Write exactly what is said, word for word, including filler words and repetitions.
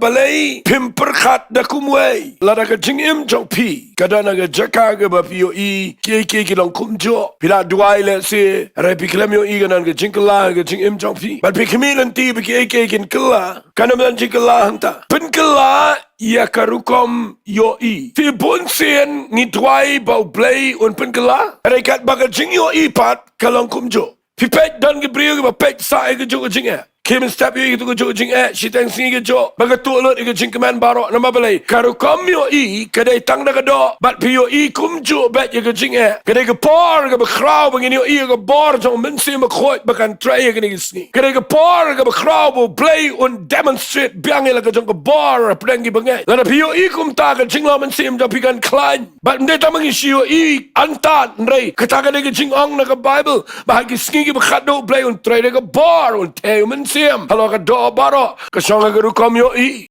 Balei phim pyrkhat da kumwei? Lada ka jingim jong phi ka don ha ka jaka kaba phi ïohi kiei kiei ki long kumjuh, phi la duwai lehse, hynrei phi khlem ïohi ka don ka jingkylla ha ka jingim jong phi. Bad phi khmih lynti ba kiei kiei kin kylla. Kan ym don jingkylla hangta. Pynkylla ïa ka rukom ïohi. Phi, bunsien ngi duwai ba U Blei un pynkylla, hynrei katba ka jingïohi pat ka long kumjuh. Phi peit, don ki briew kiba peit sah ïa kajuh ka jingeh. Khie mynstep ïohi kajuh ka jingeh, shiteng sngi kajuh, ba ka tuh lut ïa ka jingkmen baroh. Namar balei? Ka rukom ïohi ka dei tang da ka doh, bad phi ïohi kumjuh beit ïa ka jingeh. Ka dei ka por kaba khraw ba ngin ïohi ïa ka bor jong U Mynsiem Bakhuid ba kan trei ïa kine ki sngi. Ka dei ka por kaba khraw ba U Blei un demonstrate biang ïa la ka jong ka bor hapdeng ki bangeit. Lada phi ïohi kumta, ka jinglong mynsiem jong phi kan khlaiñ. Bad ym dei tang ba ngi shu ïohi hangta, hynrei kata ka dei ka jingong na ka Baibl ba ha ki sngi kiba khatduh U Blei un trei da ka bor, un theh U Mynsiem halor ka doh baroh ka shong ha ka rukom ïohi.